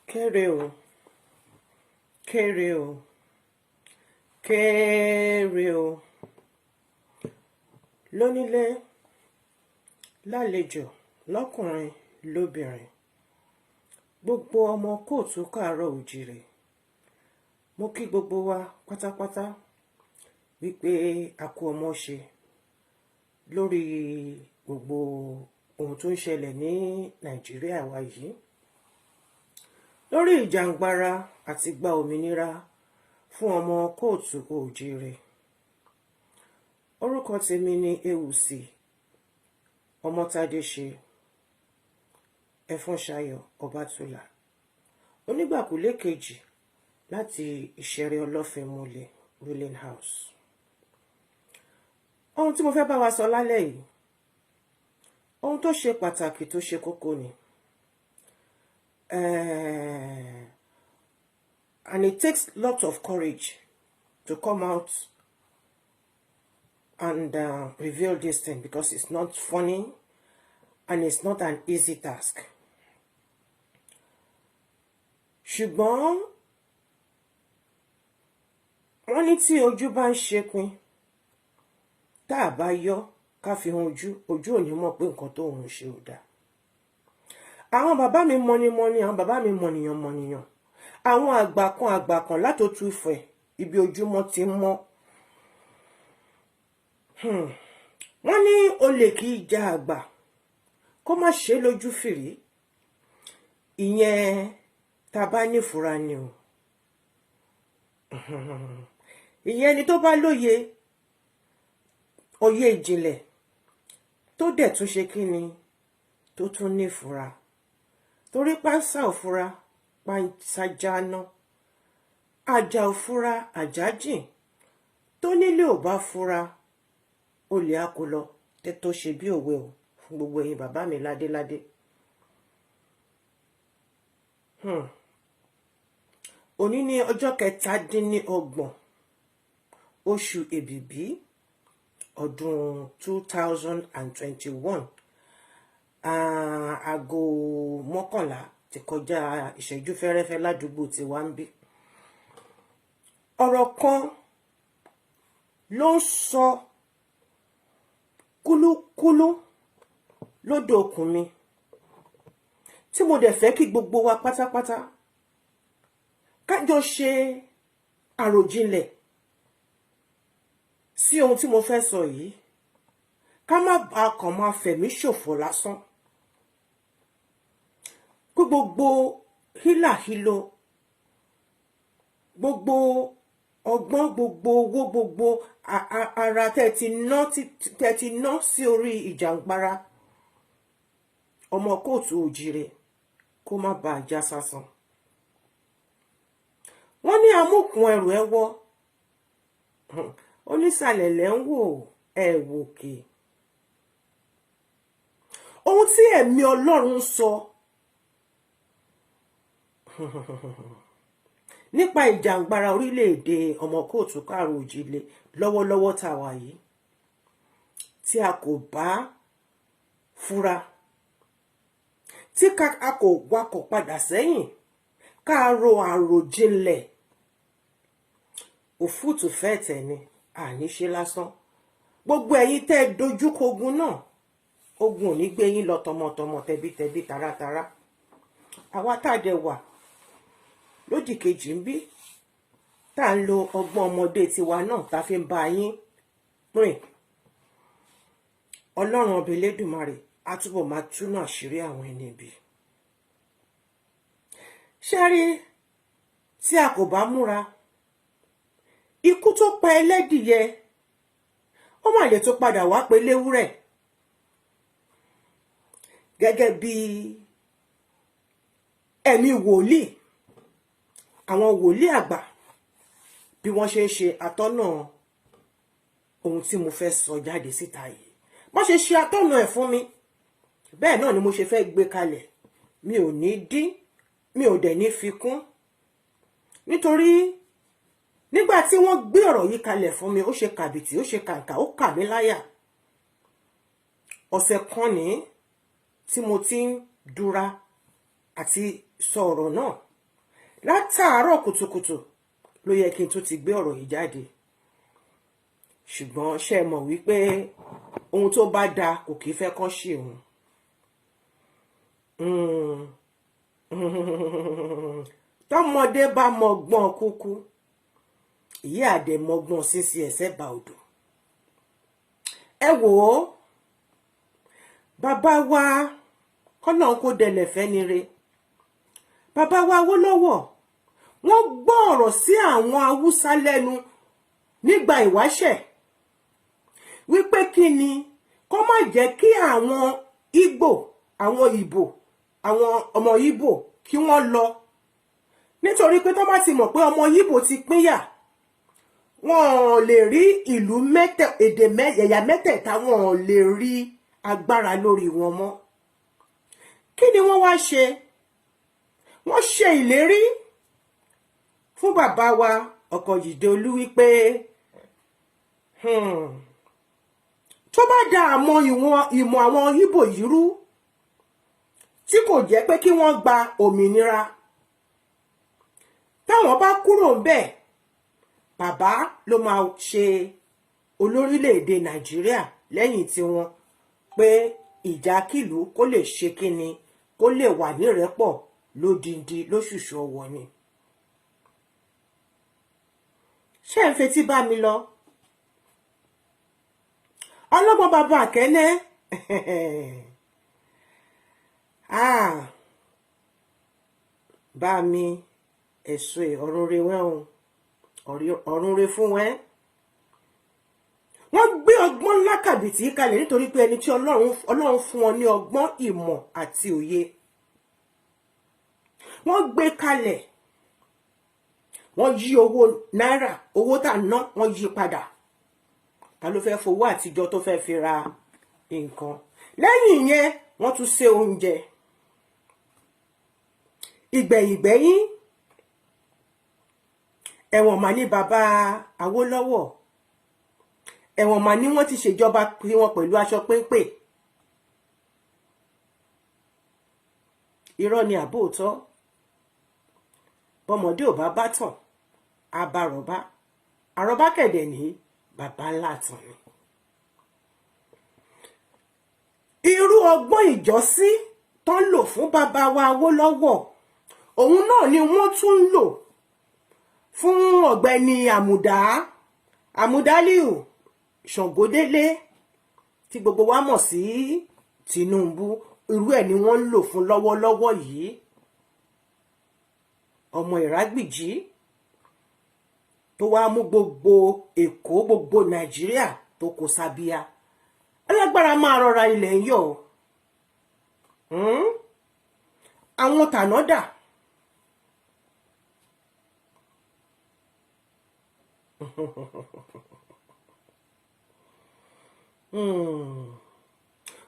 Kéré o, kéré o, kéré o. Lónílé, lálejò, lọ́kùnrin, lóbìnrin. Gbogbo ọmọ kóòtù káàárọ̀ òjìrè. Mo kí gbogbo wa pátápátá wípé a kú ọmọ ṣe lórí gbogbo ohun tó ń ṣẹlẹ̀ ní Nàìjíríà wa yìí. Lórí ìjàǹgbara àti gba òmìnira fún ọmọ kóòtù òjìrè. Orúkọ tèmi ni Ewùsì Ọmọ́tádéṣe Ẹfúnṣayọ̀ Ọbátúlá. Onígbàkúlé kejì láti Ìṣẹ̀rẹ̀ Ọlọ́finmúlẹ̀ Ruling House. Ohun tí mo fẹ́ bá wa sọ lálẹ́ yìí, ohun tó ṣe pàtàkì tó ṣe kókó ni. And it takes lot of courage to come out and reveal this thing because it's not funny and it's not an easy task. Ṣùgbọ́n wọ́n ní tí ojú bá ń ṣepin, tá a bá yọ ká fi hàn ojú, ojú ò ní mọ̀ pé nǹkan tó ń ṣe ò dáa. Àwọn bàbá mi mọ́nímọ́ní, àwọn bàbá mi mọ̀nìyàn mọ̀nìyàn. Àwọn àgbà kan àgbà kan látòtú Ifẹ̀ ibi ojúmọ́ ti ń mọ́. Wọ́n ní olè kì í ja àgbà kó má ṣe lójú fìrí. Ìyẹn tá a bá nífura ni o. Ìyẹn ni tó bá lóye òye ìjìnlẹ̀ tó dẹ̀ tún ṣe kí ni tó tún nífura. Torí pánsá ò fura, pánsá jáná. Àjà ò fura, àjà jìn. Tó nílé ò bá fura, olè á kó lọ. Tẹ́ tó ṣe bí òwe o fún gbogbo ẹ̀yin bàbá mi ládéládé. Òní ní ọjọ́ 27 oṣù Èbìbí ọdún 2021. Aago 11 ti kọjá ìṣẹ́jú fẹ́rẹ́fẹ́ ládùúgbò tí wá ń bí. Ọ̀rọ̀ kan ló ń sọ kúlúkúlú lódò okùn mi tí mo dẹ̀ fẹ́ kí gbogbo wa pátápátá ká jọ ṣe àròjinlẹ̀ sí ohun tí mo fẹ́ sọ yìí, ká má bàa kàn máa fẹ̀mí ṣòfò lásán. Kí gbogbo hílàhílo, gbogbo ọgbọ́n, gbogbo owó, gbogbo ara tẹ́ ti ná sí orí ìjàǹgbara ọmọ kóòtù òjìrè kó má bàa já sásán. Wọ́n ní amúkùn ẹrù ẹ wọ́, onísàlẹ̀ lẹ́ ń wò ẹ wòkè. Ohun tí ẹ̀mí Ọlọ́run sọ nípa ìjàǹgbara orílẹ̀-èdè ọmọ kóòtù káàró òjìlé lọ́wọ́lọ́wọ́ tá a wà yìí, tí a kò bá fura, tí a kò wakọ̀ padà sẹ́yìn, ká ro àròjinlẹ̀, òfúùtù fẹ́ẹ̀tẹ̀ ni àní ṣe lásán. Gbogbo ẹ̀yin tẹ́ ẹ dojúkọ ogun náà, ogun ò ní gbé yín lọ tọmọtọmọ, tẹbítẹbí, taratara. Àwa tá a dẹ̀ wà lódì kejì ń bí, tá à ń lo ọgbọ́n ọmọdé tiwa náà tá a fi ń bá yín rìn, Ọlọ́run ọba Elédùmarè á túbọ̀ máa túnú àṣírí àwọn ẹni ibi. Ṣé rí, tí a kò bá múra, ikú tó pa ẹlẹ́dìyẹ ó mà lè tó padà wá pé léwúrẹ́. Gẹ́gẹ́ bí ẹ̀mí wòlíì, àwọn wòlíì àgbà, bí wọ́n ṣe ń ṣe atọ́nà ohun tí mo fẹ́ sọ jáde síta yìí, bọ́n ṣe ṣe atọ́nà ẹ̀ fún mi, bẹ́ẹ̀ náà ni mo ṣe fẹ́ gbé kalẹ̀. Mi ò ní dín, mi ò dẹ̀ ní fi kún, nítorí nígbà tí wọ́n gbé ọ̀rọ̀ yìí kalẹ̀ fún mi, ó ṣe kàbìtì, ó ṣe kàǹkà, ó kà mí láyà. Ọ̀sẹ̀ kan ní tí mo ti ń dúra àti sọ ọ̀rọ̀ náà. Látàárọ̀ kùtùkùtù ló yẹ kí n tún ti gbé ọ̀rọ̀ yìí jáde, ṣùgbọ́n ṣe mọ̀ wípé ohun tó bá dáa kò kì í fẹ́ kán ṣe òun. Tọmọdé bá mọgbọ́n kúkú, ìyá àdè mọgbọ́n sísí ẹsẹ̀ bá odò. Ẹ wò ó, bàbá wa, kọ́nà kó dẹlẹ̀ fẹ́ni re, bàbá wa Awólọ́wọ̀, wọ́n gbọ́ ọ̀rọ̀ sí àwọn Haúsá lẹ́nu nígbà ìwáṣẹ̀ wípé kí ni kó má jẹ́ kí àwọn Ìgbò, àwọn Ìbò, àwọn ọmọ Ìgbò kí wọ́n lọ, nítorí pé tó bá ti mọ̀ pé ọmọ Ìgbò ti pínyà, wọn ò lè rí ìlú mẹ́tẹ̀, èdè ẹ̀yà mẹ́tẹ̀ẹ̀ta, wọn ò lè rí agbára lórí wọn mọ́. Kí ni wọ́n wá ṣe? Wọ́n ṣe ìlérí fún bàbá wa Ọ̀kànjídé Olú wípé tó bá da àmọ́ ìwọ̀n ìmọ̀ àwọn Ìgbò yìí rú, tí kò jẹ́ pé kí wọ́n gba òmìnira, táwọn bá kúrò ńbẹ̀, bàbá ló máa ṣe olórílẹ̀‐èdè Nàìjíríà lẹ́yìn tiwọn, pé ìjà kìlú kó lè ṣe kíni, kó lè wà nírẹ́pọ̀ lódindi lóṣùṣù ọwọ̀ ni. Ṣé ń fetí bá mi lọ? Ọlọ́gbọ́n bàbá àkẹ́nẹ́, ah, bá mi ẹ̀sùn ẹ̀, ọ̀run re wẹ́hùn, ọ̀run re fún wẹ́n. Wọ́n gbé ọgbọ́n ńlá kàbìtì kalẹ̀ nítorí pé ẹni tí Ọlọ́run fún wọn ní ọgbọ́n, ìmọ̀ àti òye. Wọ́n gbé kalẹ̀, wọ́n yí owó náírà, owó tá ná, wọ́n yí padà. Ta ló fẹ́ fowó àtijọ́ tó fẹ́ fi ra nǹkan? Lẹ́yìn ìyẹn, wọ́n tún ṣe oúnjẹ. Ìgbẹ̀yìngbẹ̀yìn, ẹ̀wọ̀n mà ní bàbá Awólọ́wọ̀, ẹ̀wọ̀n mà ní wọ́n ti ṣèjọba pé wọn pẹ̀lú aṣọ péńpé. Irọ́ ni àbóòtọ́? Bọ́mọdé ò bá bá tàn, á bá rọ̀bá. Àrọ́bá kẹ̀dẹ̀ ní bàbá ńlá tàn ni. Irú ọgbọ́n ìjọ́sí tó ń lò fún bàbá wa Awólọ́wọ̀, òun náà ni wọ́n tún ń lò fún ọ̀gbẹ́ni Àmùdá, Àmùdálíù Ṣàngódélé, tí gbogbo wa mọ̀ sí Tinubu. Irú ẹ̀ ni wọ́n ń lò fún lọ́wọ́lọ́wọ́ yìí. Ọmọ Ìrágbìjí tó wá mú gbogbo Èkó, gbogbo Nàìjíríà tó kó sábíà, alágbára máa rọra ilẹ̀ ń yọ̀. Àwọn tànádà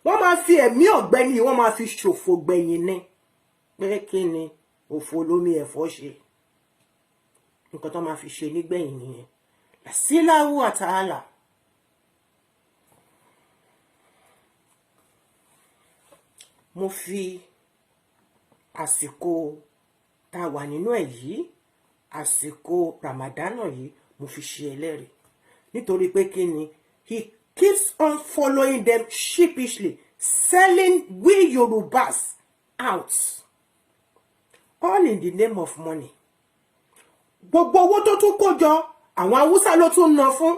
wọ́n máa fi ẹ̀mí ọ̀gbẹ́ni, wọ́n máa fi ṣòfò gbẹ̀yìn ni. Pé kí ni òfò lómi ẹ̀fọ́ ṣe? Nǹkan tó máa fi ṣe nígbẹ̀yìn nìyẹn. Làsíláwù àtàlà. Mo fi àsìkò tá a wà nínú ẹ̀ yìí, àsìkò Ramadana yìí, mo fi ṣe ẹlẹ́rìí, nítorí pé kí ni, he keeps on following them sheepishly, selling we Yorubas out, all in the name of money. Gbogbo owó tó tún kó jọ, àwọn Haúsá ló tún ná fún,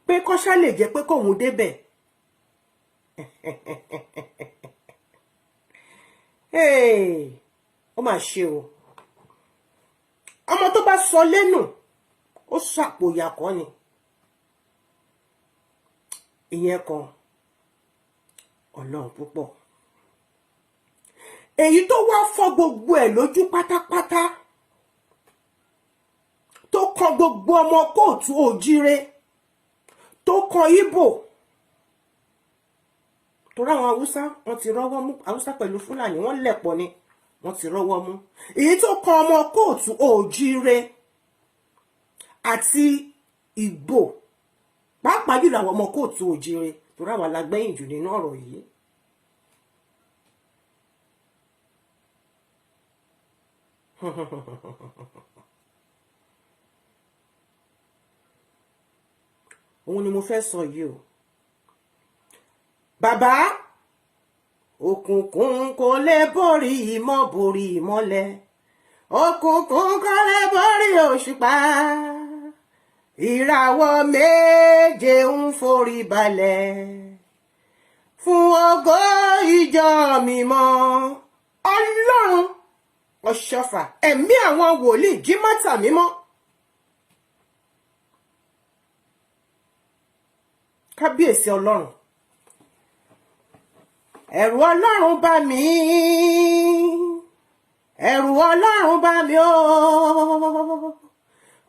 pé kọ́ṣá lè jẹ́ pé kóun débẹ̀. Ó mà ṣe o. Ọmọ tó bá sọ lẹ́nu, ó sàpò ìyàkọ́ ni. Ìyẹn kan Ọlọ́run púpọ̀. Èyí tó wá fọ́ gbogbo ẹ̀ lójú pátápátá, tó kan gbogbo ọmọ kóòtù òjíire, tó kan Ìgbò, torí àwọn Haúsá wọ́n ti rọ́wọ́ mú. Haúsá pẹ̀lú Fúlàní, wọ́n lẹ̀pọ̀ ni, wọ́n ti rọ́wọ́ mú. Èyí tó kan ọmọ kóòtù òjíire àti Ìgbò, pàápàá jùlọ àwọn ọmọ kóòtù òjíire, torí àwọn alágbẹ̀yìn jù nínú ọ̀rọ̀ yìí. Òun ni mo fẹ́ sọ yìí o. Bàbá, òkùnkùn kò lè borí ìmọ̀, borí ìmọ́lẹ̀. Òkùnkùn kò lè borí òṣùpá. Ìràwọ̀ méje ń forí balẹ̀ fún ògo ìjọ mímọ́. Ọlọ́run ọ̀ṣọ́fà, ẹ̀mí àwọn wòlíì, jímọ́tà mímọ́. Kábíyèsí Ọlọ́run, ẹ̀rù Ọlọ́run bá mi, ẹ̀rù Ọlọ́run bá mi o.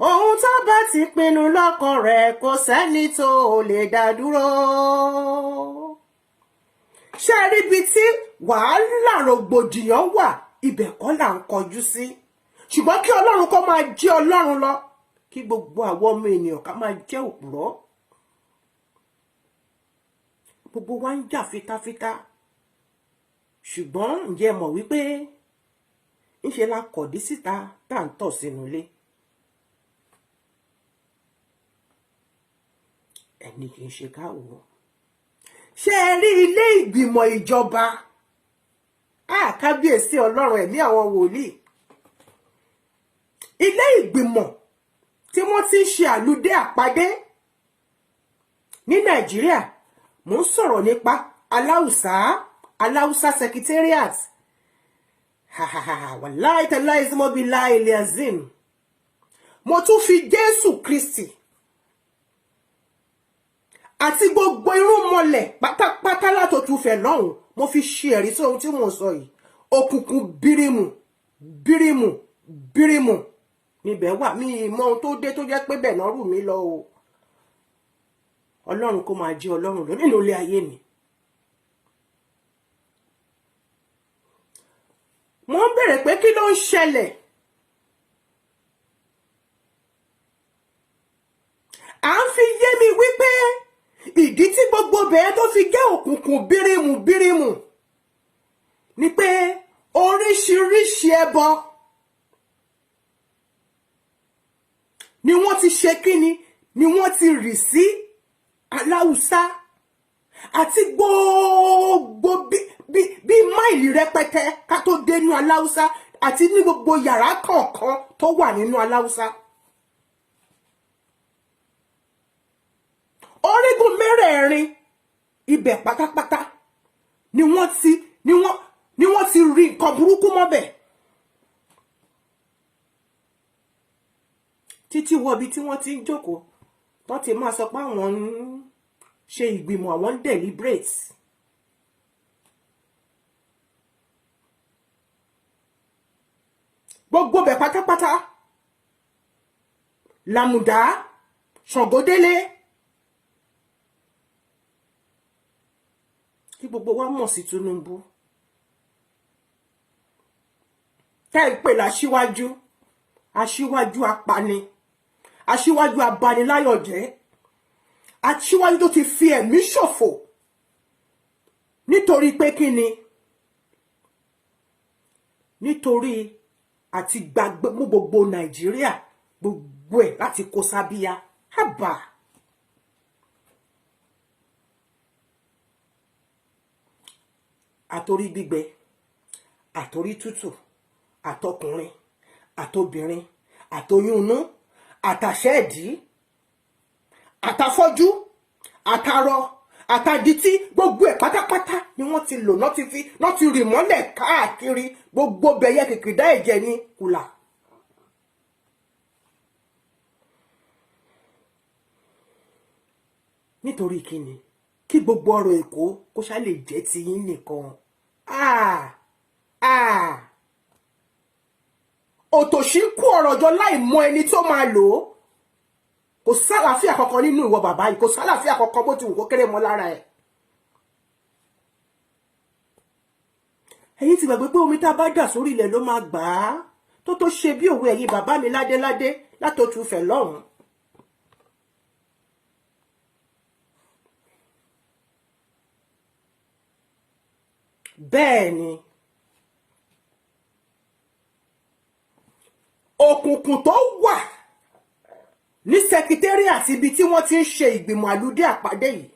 Ohun tó bá ti pinnu lọ́kàn rẹ̀, kò sẹ́ni tó lè dá dúró. Ṣé ẹ rí ibi tí wàhálà rògbòdìyàn wà? Ibẹ̀ kọ́ là ń kọjú sí, ṣùgbọ́n kí Ọlọ́run kó máa jẹ́ Ọlọ́run lọ, kí gbogbo àwọn ọmọ ènìyàn ká máa jẹ́ òpùrọ́. Gbogbo wa ń jà fitafita, ṣùgbọ́n ǹjẹ́ ẹ mọ̀ wípé ńṣe la kọ̀dí síta tá à ń tọ̀ sínú ilé? Ẹni kì í ṣe káwọ́. Ṣé ẹ rí ilé ìgbìmọ̀ ìjọba? Kábíyèsí Ọlọ́run, ẹ̀mí àwọn wòlíì, ilé ìgbìmọ̀ tí wọ́n ti ń ṣe àlùdé àpàdé ní Nàìjíríà, mò ń sọ̀rọ̀ nípa Aláùsá, Aláùsá Secretariat. Wàláì tàláì símọ́bí láìlẹ̀ azim, mo tún fi Jésù Kristi àti gbogbo irúnmọlẹ̀ pátápátá látòtúfẹ̀ lọ́hùn, mo fi ṣe ẹ̀rí sí ohun tí mò ń sọ yìí. Òkùnkùn bírímù bírímù bírímù níbẹ̀ wà. Mí mọ ohun tó dé tó jẹ́ pé bẹ́ẹ̀ náà rù mí lọ o. Ọlọ́run kó máa jẹ́ Ọlọ́run lọ nínú ilé ayé mi. Mo ń bèrè pé kí ló ń ṣẹlẹ̀? À ń fi yé mi wípé ìdí tí gbogbo bẹ́ẹ̀ tó fi jẹ́ òkùnkùn bírímù bírímù ni pé oríṣiríṣi ẹbọ ni wọ́n ti ṣe, kíni ni wọ́n ti rì sí Aláùsá àti gbogbo bí máìlì rẹpẹtẹ ká tó dénú Aláùsá, àti ní gbogbo yàrá kọ̀ọ̀kan tó wà nínú Aláùsá. Orígun mẹ́rẹ̀ẹ̀rin ibẹ̀ pátápátá ni wọ́n ti rí nǹkan burúkú mọ́bẹ̀, títí wọ ibi tí wọ́n ti ń jókòó, tó ti máa sọ pé àwọn ń ṣe ìgbìmọ̀, àwọn ń deliberate. Gbogbo bẹ̀ pátápátá, Làmùdá, Ṣàngódélé, kí gbogbo wa mọ̀ sí Tinubu tẹ́ ń pè láṣíwájú, aṣíwájú apani, aṣíwájú abaniláyọ̀jẹ́, aṣíwájú tó ti fi ẹ̀mí ṣòfò nítorí pé kí ni? Nítorí àti gbàgbé mú gbogbo Nàìjíríà, gbogbo ẹ̀ láti kó sábíyá hábà. Àtorí gbígbẹ, àtorí tútù, àtọkùnrin, àtobìnrin, àtoyún inú, àtàṣẹ ìdí, àtàfọ́jú, àtàrọ, àtàdìtí, gbogbo ẹ̀ pátápátá ni wọ́n ti lò náà, ti fi náà ti rì mọ́lẹ̀ káàkiri gbogbo bẹ̀yẹ, kìkìdá ẹ̀jẹ̀ ní kùlà. Nítorí kíni? Kí gbogbo ọrọ̀ Èkó kó ṣá lè jẹ́ tiyín nìkan. Ah ah, òtòṣì kú ọ̀rọ̀ jọ láì mọ ẹni tó máa lò ó. Kò sálàáfíà kankan nínú ìwọ bàbá yìí, kò sálàáfíà kankan bó ti wù kó kéré mọ́ lára ẹ̀. Ẹ̀yin ti gbàgbé pé omi tá a bá dà sórí ilẹ̀ ló máa gbà á tó ṣe bí òwe ẹ̀yin bàbá mi ládéládé látòtúfẹ̀ lọ́hùn. Bẹ́ẹ̀ ni. Òkùnkùn tó wà ní secretariat ibi tí wọ́n ti ń ṣe ìgbìmọ̀ àlùdé àpàdé yìí,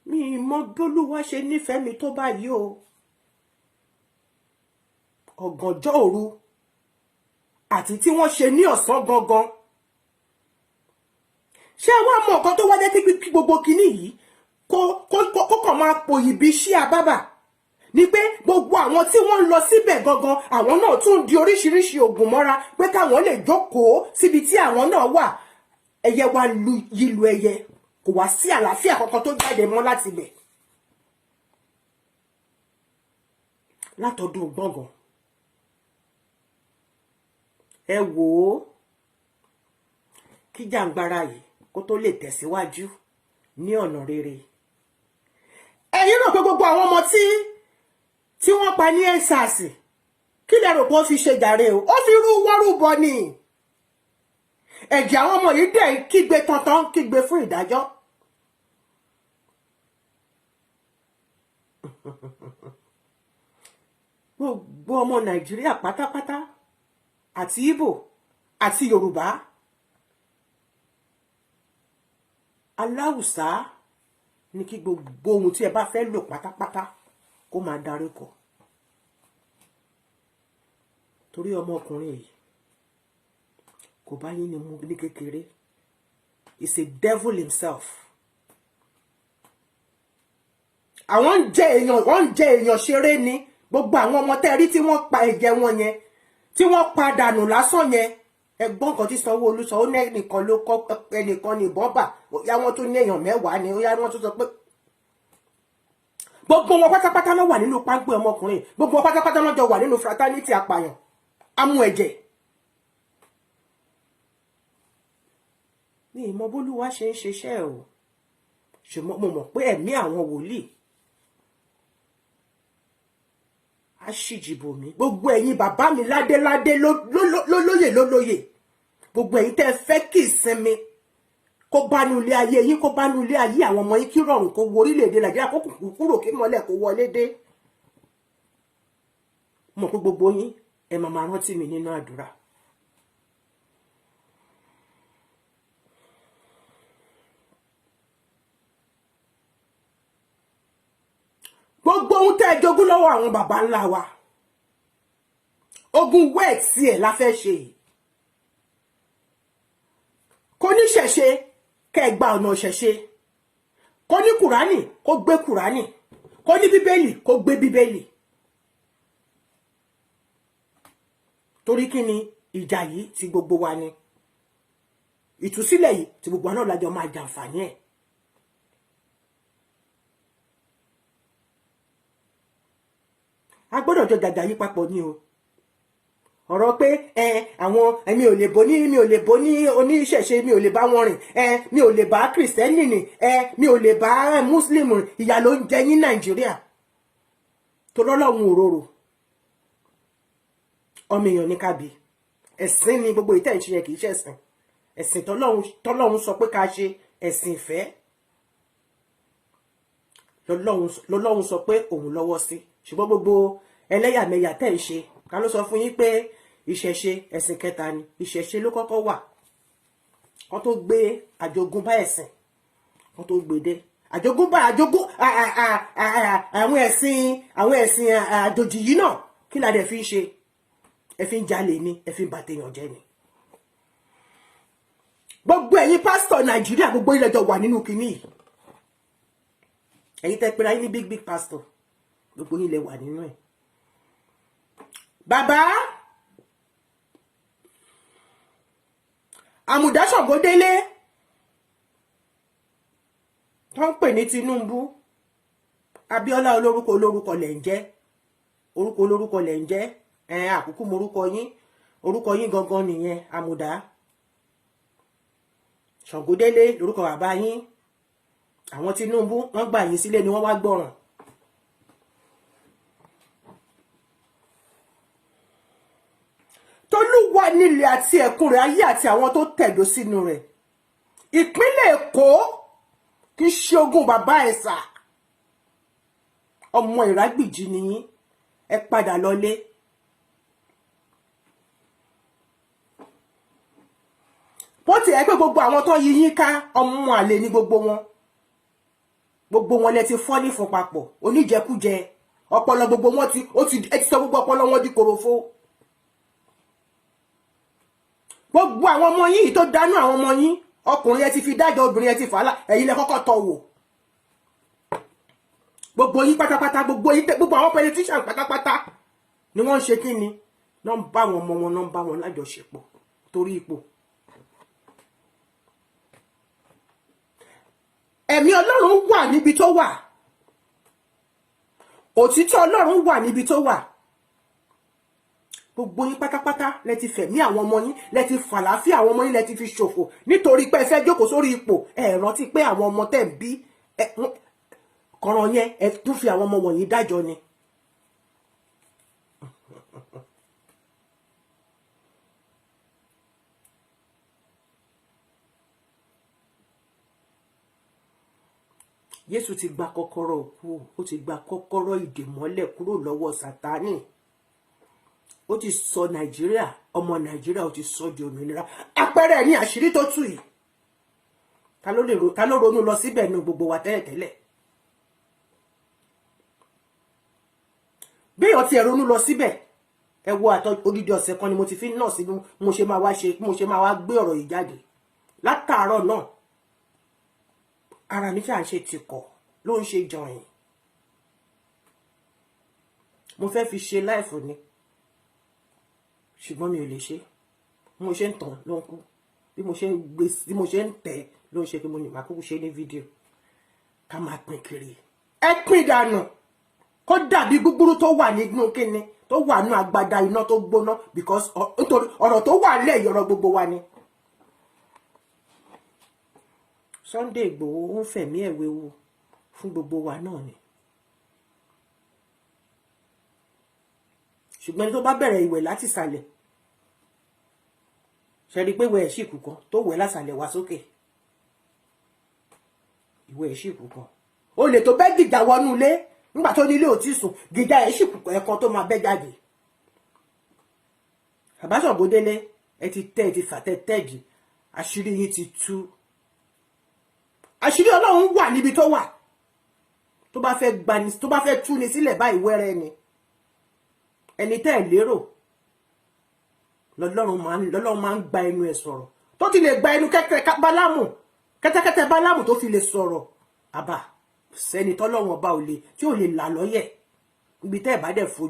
mi mọ bólúwa ṣe nífẹ̀ẹ́ mi tó báyìí o. Ọ̀gànjọ́ òru àti tí wọ́n ṣe ní ọ̀sán gangan. Ṣé wàá mọ nǹkan tó wá jẹ́ kí gbogbo kinní yìí kó kàn máa pòyì bí ṣí àbábà ni pé gbogbo àwọn tí wọ́n ń lọ síbẹ̀ gangan, àwọn náà tún di oríṣiríṣi oògùn mọ́ra pé káwọn lè jókòó síbi tí àwọn náà wà. Ẹyẹ wa lu yílu ẹyẹ, kò wá sí àlàáfíà kankan tó jáde mọ́ láti ibẹ̀ látọdún gbọ̀ngàn. Ẹ wò ó, kí jàǹgbara yìí kó tó lè tẹ̀síwájú ní ọ̀nà rere. Ẹ̀yin rò pé gbogbo àwọn ọmọ tí wọ́n pa ní EndSARS, kí lẹ rò pé ó fi ṣe jàre o? Ó fi rú wọ́rùbọ ni. Ẹ̀jẹ̀ àwọn ọmọ yìí dẹ̀ ń kígbe tantan, kígbe fún ìdájọ́. Gbogbo ọmọ Nàìjíríà pátápátá, àti Ìgbò àti Yorùbá, aláwùsá ní kí gbogbo ohun tí ẹ bá fẹ́ lò pátápátá kó máa darí kọ, torí ọmọkùnrin yìí kò bá yín ní mú ní kékeré. Is a devil himself. Àwọn ń jẹ èèyàn, wọ́n ń jẹ èèyàn ṣeré ni. Gbogbo àwọn ọmọ tẹ́ rí tí wọ́n pa, ẹ̀jẹ̀ wọn yẹn tí wọ́n pa dànù lásán yẹn, ẹ̀gbọ́n kan tí Sanwó-Olú sọ, ó ní ẹnìkan ló kọ́, ẹnìkan ní ìbọn bà, ó yá, wọ́n tún ní èèyàn 10 ni, ó yá, wọ́n tún sọ pé gbogbo wọn pátápátá ló wà nínú páńpẹ́ ọmọkùnrin. Gbogbo wọn pátápátá ló jọ wà nínú fraternity apààyàn amú ẹ̀jẹ̀. Ní ìmọ̀ bólúwa ṣe ń ṣiṣẹ́ o, ṣùgbọ́n mo mọ̀ pé ẹ̀mí àwọn wòlíì á ṣìjìbò mí. Gbogbo ẹ̀yin bàbá mi ládéládé, lólóyè lólóyè, gbogbo ẹ̀yin tẹ́ ẹ fẹ́ kí ìsinmi kó bá nu ilé ayé yín, kó bá nu ilé ayé àwọn ọmọ yín, kí rọrùn kó wo orílẹ̀-èdè Nàìjíríà, kó kùkù kúrò, kí mọ́lẹ̀ kó wọlé dé, mọ̀ pé gbogbo yín ẹ máa máa rántí mi nínú àdúrà. Gbogbo ohun tẹ́ ẹ jogún lọ́wọ́ àwọn baba ńlá wa, ogun wẹ́ẹ̀tì ẹ̀ la fẹ́ ṣe yìí. Kò ní ṣẹ̀ṣe, kẹ́ ẹ gba ọ̀nà ṣẹ̀ṣe. Kò ní Kùránì, kó gbé Kùránì. Kò ní Bíbélì, kó gbé Bíbélì. Torí kí ni? Ìjà yìí ti gbogbo wa ni. Ìtúsílẹ̀ yìí ti gbogbo wa náà lájọ máa jàǹfààní ẹ̀. A gbọ́dọ̀ jọ jàjà yí papọ̀ ni o. Ọ̀rọ̀ pé ẹ àwọn mi ò lè bó ní, mi ò lè bó ní oníṣẹ̀ṣe, mi ò lè bá wọn rìn, ẹ mi ò lè bá Kìrìsìtẹ́nì rìn, ẹ mi ò lè bá Mùsùlùmí rìn, ìyà ló ń jẹ yín Nàìjíríà. Tó lọ́lọ́run òróró ọmọ èèyàn ní kábí ẹ̀sìn ni gbogbo ìtẹ́ ìṣe yẹn kì í ṣẹ̀sìn. Ẹ̀sìn tọ́lọ́run sọ pé ká ṣe, ẹ̀sìn ìfẹ́ lọ́lọ́run sọ pé òun lọ́wọ́ sí. Ṣùgbọ́n gbogbo ẹlẹ́yàmẹ̀yà tẹ́ ń ṣe, ká ló sọ fún yín pé ìṣẹ̀ṣe ẹ̀sìn kẹta ni? Ìṣẹ̀ṣe ló kọ́kọ́ wà kó tó gbé àjogúnbá ẹ̀sìn, kó tó gbé dé àjogúnbá, àjogún àwọn ẹ̀sìn àjòjì yìí náà. Kí la dẹ̀ fi ń ṣe? Ẹ fi ń jalè ni, ẹ fi ń bàtẹ̀yàn jẹ́ ni. Gbogbo ẹ̀yin pásítọ̀ Nàìjíríà, gbogbo ilẹ̀ jọ wà nínú kinní yìí. Ẹ̀yin tẹ́ pera yín ní big big pastor, gbogbo yín lẹ wà nínú ẹ̀. Bàbá Àmùdá Ṣàngódélé tó ń pè ní Tinubu, Abíọ́lá, olórúkọ olórúkọ lẹ̀ ń jẹ́, orúkọ olórúkọ lẹ̀ ń jẹ́. Ẹ àkúkú morúkọ yín, orúkọ yín gangan nìyẹn. Àmùdá Ṣàngódélé lórúkọ bàbá yín. Àwọn Tinubu wọ́n gbà yín sílé ni, wọ́n wá gbọ́ràn. Tolúwa nílẹ̀ àti ẹ̀kún rẹ̀, ayé àti àwọn tó tẹ̀dó sínú rẹ̀. Ìpínlẹ̀ Èkó kì í ṣe ogún bàbá ẹ̀ sà. Ọmọ Ìrágbìjí ni yín, ẹ padà lọlé. Bó ti ẹ̀ pé gbogbo àwọn tó yí yín ká, ọmọ àlè ní gbogbo wọn. Gbogbo wọn lẹ ti fọ́ nífun papọ̀, oníjẹkújẹ. Ọpọlọ gbogbo wọn ti ó ti ẹ ti sọ gbogbo ọpọlọ wọn di korofo. Gbogbo àwọn ọmọ yín yìí tó dánú, àwọn ọmọ yín ọkùnrin, ẹ ti fi dájọ́, obìnrin ẹ ti fàálà, ẹ̀yin lẹ kọ́kọ́ tọ́ wò. Gbogbo yín pátápátá, gbogbo yín, gbogbo àwọn politician pátápátá ni wọ́n ń ṣe kí ni, náà ń bá àwọn ọmọ wọn, náà ń bá wọn lájọṣepọ̀ torí ipò. Ẹ̀mí Ọlọ́run wà níbi tó wà, òtítọ́ Ọlọ́run wà níbi tó wà. Gbogbo yín pátápátá lẹ ti fẹ̀mí àwọn ọmọ yín, lẹ ti fàlàáfíà àwọn ọmọ yín, lẹ ti fi ṣòfò nítorí pé ẹ fẹ́ jókòó sórí ipò. Ẹ rántí pé àwọn ọmọ tẹ̀ ń bí kọ̀ràn yẹn, ẹ tún fi àwọn ọmọ wọ̀nyí dájọ́ ni. Jésù ti gba kọ́kọ́rọ́ òkú, ó ti gba kọ́kọ́rọ́ ìdè mọ́lẹ̀ kúrò lọ́wọ́ Sátánì. Ó ti sọ Nàìjíríà, ọmọ Nàìjíríà, ó ti sọ di òmìnira. Àpẹẹrẹ ní àṣírí tó tú yìí. Ta ló lè ro, ta ló ronú lọ síbẹ̀ nu gbogbo wa tẹ́lẹ̀tẹ́lẹ̀? Bí èèyàn ti ẹ̀ ronú lọ síbẹ̀, ẹ wo àtọ odidi ọ̀sẹ̀ kan ni mo ti fi náà sí bí mo ṣe máa wá ṣe, bí mo ṣe máa wá gbé ọ̀rọ̀ yìí jáde. Látàárọ̀ náà, ara mi ṣáà ń ṣe tìkọ̀, ló ń ṣe jọyìn. Mo fẹ́ fi ṣe live ni, ṣùgbọ́n mi ò lè ṣe. Bí mo ṣe ń tàn ló ń kú, bí mo ṣe ń gbé, bí mo ṣe ń tẹ̀ ló ń ṣe pé mo ní màá kúkú ṣe ní fídíò ká máa pín kiri. Ẹ pín dànù kó dàbí gbúgbúrú tó wà nínú kíni, tó wà nínú agbada iná tó gbóná, because nítorí ọ̀rọ̀ tó wà lẹ́yìn, ọ̀rọ̀ gbogbo wa ni. Sunday Igboho ń fẹ̀mí ẹ̀ wéwu fún gbogbo wa náà ni. Ṣùgbọ́n ẹni tó bá bẹ̀rẹ̀ ìwẹ̀ láti ìsàlẹ̀, ṣe rí i pé ìwẹ̀ ẹ̀ sì kù kan tó wẹ̀ lásàlẹ̀ wá sókè, ìwẹ̀ ẹ̀ sì kù kan. Olè tó bẹ́ gìjà wọnú ilé nígbà tó ní ilé ò tí sùn, gìjà ẹ̀ sì kù ẹ̀kan tó máa bẹ́ jáde. Bàbá Ṣàngódélé, ẹ ti tẹ́, ẹ ti fà tẹ́ tẹ́ẹ̀dì, àṣírí yín ti tú. Àṣírí Ọlọ́run wà níbi tó wà. Tó bá fẹ́ gbani, tó bá fẹ́ tú ni sílẹ̀ báyìí, wẹ́rẹ́ ni. Ẹni tẹ́ ẹ̀ lérò lọ́lọ́run máa ń gba ẹnu ẹ̀ sọ̀rọ̀. Tó ti lè gba ẹnu kẹ́kẹ́ Bálámù, kẹ́tẹ́kẹ́tẹ́ Bálámù tó fi lè sọ̀rọ̀, àbá sẹ́ni tọ́lọ́run ọba ò lè tí ò lè là lọ́yẹ̀ níbi tẹ́ ẹ̀ bá dẹ̀ fojú.